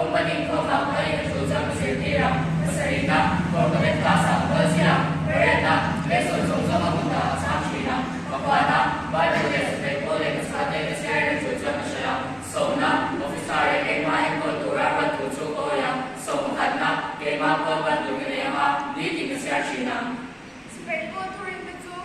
Company thawhham kha i ka thu chuan ka zirtir a, pasarihna, Corporate class ah ka kal ziah a, pariatna, lesson zawng zawng a hmun dah ka chhang thin a, pakuana, Bible leh sape pawl leh ka chhate ka chhiar reng chu chuan ka hrilh a, sawmna, Officer leh keimah enkawl tura ruat tur chu ka awi a, sawmpakhatna, keimah pawl ban tur ka nei ang a, nitin ka chhiar thin ang. Sipai pawl thurinte chu.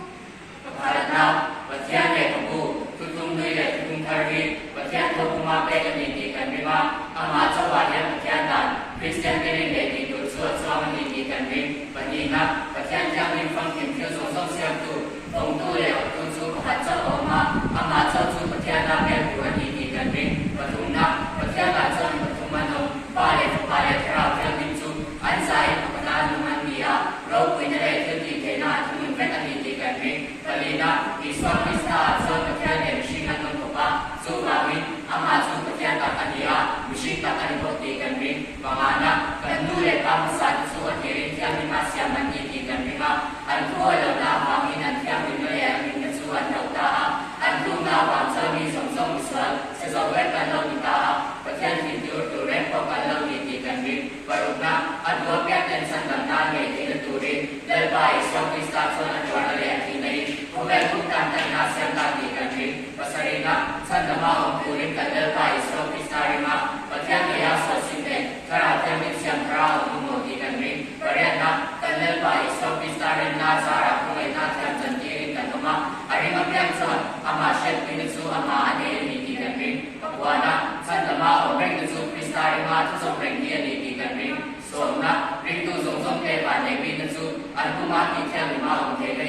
Pakhatna, Pathian lehkhabu, thutlung nui leh thutlung thar hi Pathian thawkuma pek a ni tih kan ring a, amah chauhah hian Pathian dan, Kristian te rin leh tih tur chu a chuang a ni tih kan ring. Pahnihna, Pathian thianghlim famkim thil zawng zawng siamtu, vawngtu leh awptu chu pakhat chauh a awm a, amah chauh chu Pathiana hmel tur a ni tih kan ring. Pathumna, Pathianah chuan mi pathum an awm, Pa leh Fapa leh Thlarau Thianghlim chu an zaiin pakhatah an awm an ni a, Ropuina leh thil tih theihna a thunun vek a ni tih kan ring. Palina, Isua Krista ah chuan Pathian leh mihring an awm bawk a, chuvangin amah chu Pathian tak a ni a, mihring tak a ni bawk tih kan ring. Pangana, kan nu leh pa hmasa te chu a tirin thianghlim a siam an ni tih kan ring a, an thuawi lohna avangin an thianghlimna leh an rinna chu an hloh ta a, an tlukna avang chuan mi zawng zawng misual, chhe zawk vek kan lo ni ta a, Pathian thin tur tur reng pawh kan lo ni tih kan ring. Parukna, a dua piak ten chhandam nan ngei theihna turin Lalpa Isua Krista chuan a tuarna leh a thihna in khawvel huk tan daihna a siam ta tih kan ring. Pasarihna, chhandama awm turin kan Lalpa Isua Krista ringa Pathian ngeia sualsim leh Thlarau Thianghlim siam thara a awm duh maw tih kan ring. Pariatna, kan Lalpa Isua Krista rinna zarah khawngaihna thiam chantirin kan awm a, a ring apiang chuan amah hriatpuina chu amah a nei a ni tih kan ring. Pakuana, chhandama awm rengte chu Krista ringa thuzawm reng hi a ni tih kan ring. Sawmna, ringtu zawng zawng te van neih bikna chu an puma tih thianghlim a awm theih leh.